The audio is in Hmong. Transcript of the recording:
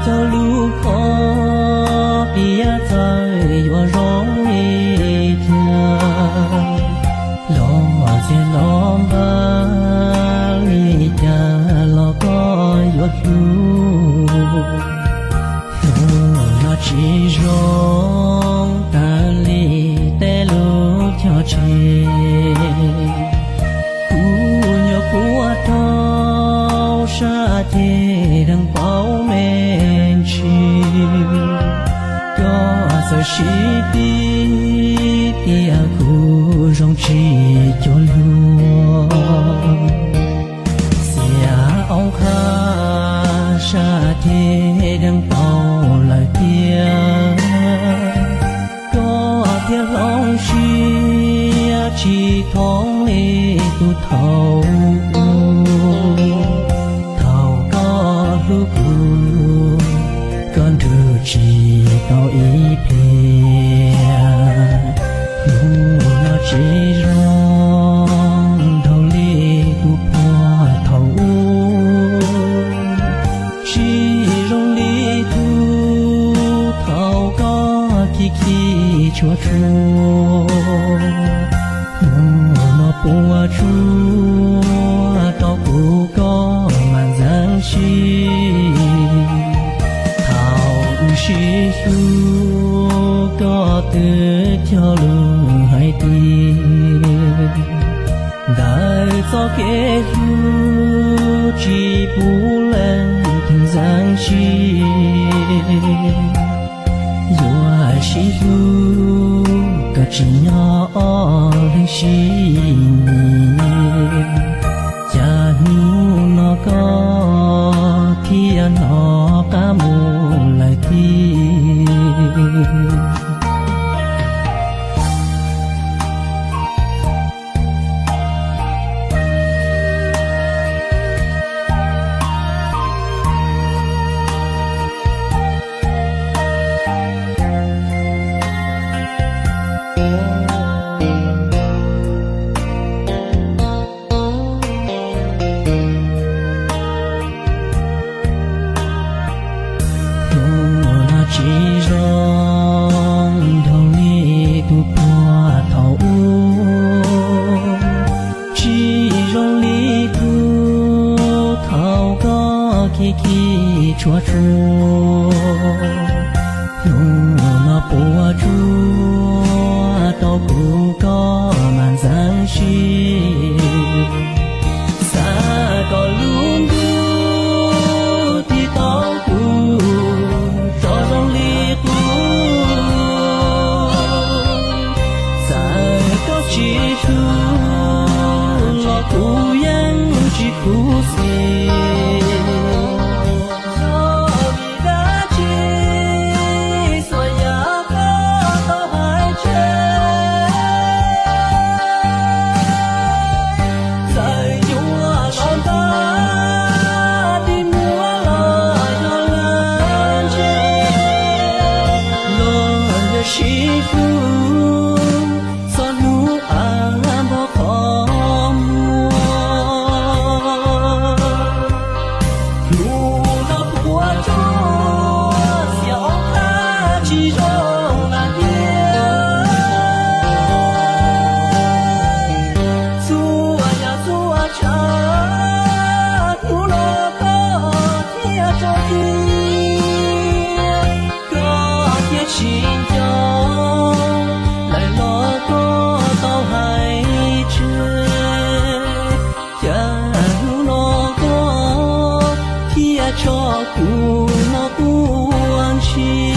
Koj lub qhov tiaj txawm yuav zoo li cas, los txias los npag li cas los koj yuav hlub. Hnub no tsis zoo tag li tej lub choj tseg, kuv nyuam qhuav rau sab ceg deev paub me ntsis. Koj txawm sib tib tias kuv zoo tsis cuag luag. Xiam oob qhab sab ceg deev paub lawm tiag, koj thiaj hloov siab tsis thoob li tus thaum ub. Thaum koj hlub kuv, koj nrug tsis tau ib pliag. Hnub no tsis zoo dhau li tus puag thaum ub, tsis zoo li tus thaum koj khib khib tshua tshua. Hnub no puas tsuaj rau kuv koj mas ntxeev siab, thaum wb sib hlub koj twb cog lus hais tias ntawm txoj kev hlub tsis pub leej twg ntxeev siab. Yuav sib hlub koj tsim nyog ob leeg sib nyiam, cas hnub no koj thiaj hnov qab mus lawm tiag. Hnub no tsis zoo dhau li tus puag thaum ub, tsis zoo li tus thaum koj khib khib tshua tshua. Hnub no puas tsuaj rau kuv koj mas ntxeev siab, xav kom lub ntuj tiv tau kuv tso zoo li qub. Txawm koj tsis hlub los kuv yeej tsis khuv xim. Yog vim dab tsi xuas yam koj tau hais tseg? Txawm nyuaj los npab, dig muag los yog lawv ntse, los yog sib hlub txog hnub av npog qhov muag. Hnub no puas tsuaj, xiam oob qhab tsis zoo na tiag. Txhua yam txhua tsav hnub no koj thiaj tso tiag, koj thiaj tsis nco lawm los koj tau hais tseg. Cas hnub no koj thiaj tso kuv no quaj ntshis.